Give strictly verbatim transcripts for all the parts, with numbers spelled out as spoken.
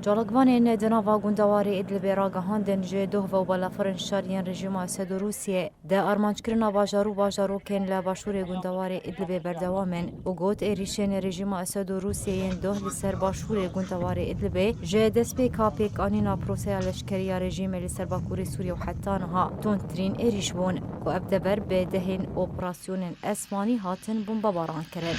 Çalakvanên di nava gundewarê Idlibê ragihandin, ji doh ve û balafirên şer yên rejîma Esed û Rûsiyê di armanckirina bajar û bajarokên li başûrê gundewarê Idlibê berdewam in û got, êrîşên rejîma Esed û Rûsiyê yên doh li ser başûrê gundewarê Idlibê ji destpêka pêkanîna proseya leşkerî ya rejîmê li ser bakurê Sûriyê û heta niha tundtirîn êrîş bûn, ku ev dever bi dehên operasyonên esmanî hatin bombebaran kirin.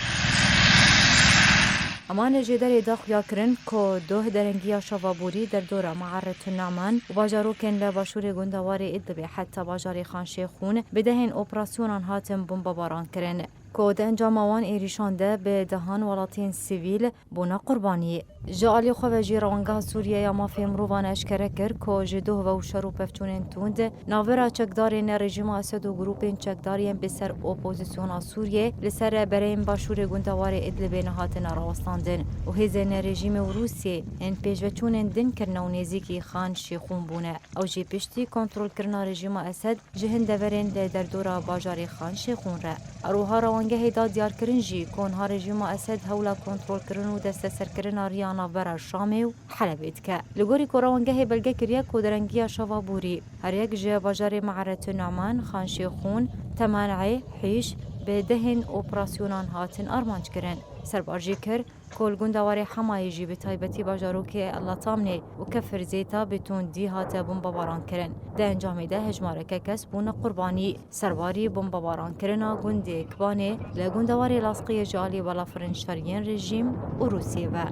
Emanê jêderê da xuya kirin ku doh derengiya Şava Borî derdora Me'erretun Ne'man û bajarokên li başûrê gundewarê Idlibê heta bajarê Xan Şêxûn bi dehên operasyonan hatin bombebaran kirin, ku di encama wan êrîşan de bi dehan welatiyên sivîl bûne qurbanî. Ji alî xwe ve jî Rewangeha Sûriye ya Mafê Mirovan eşkere kir ku ji doh ve û şer û pevçûnên tund navbera çekdarên rejîma Esed û grûpên çekdar yên bi ser opozisyona Sûriyê li ser bereyên başûrê gundewarê Idlibê nehatine rawestandin û hêzên rejîmê û Rûsiyê ên pêşveçûnên din kirine û nêzîkî Xan Şêxûn bûne. Ew jî piştî kontrolkirina rejîma Esed ji hin deverên li derdora bajarê Xan Şêxûn re. Her wiha Rewangehê da diyarkirin jî ku niha rejîma Esed hewla kontrolkirin û desteserkirina riya navbera Şamê û Helebê dike. Li gorî ku Rewangehê belge kiriye ku derengiya Şava Borî her yek ji bajarê Me'erretun Ne'man, Xan Şêxûn, Temen'ê, Hîş bi dehên operasyonan hatin armanc kirin. Serbar jî kir ku li gundewarê Hemayê jî bi taybetî bajarokê El Latamnê û Kefir Zêta bi tundî hate bombebaran kirin. Di encamê de hejmareke kes bûne qurbanî. Serbarî bombebaran kirina gundê Kibanê li gundewarê Lasqiyê ji alî balafirên şer yên rejîm û Rûsiyê ve.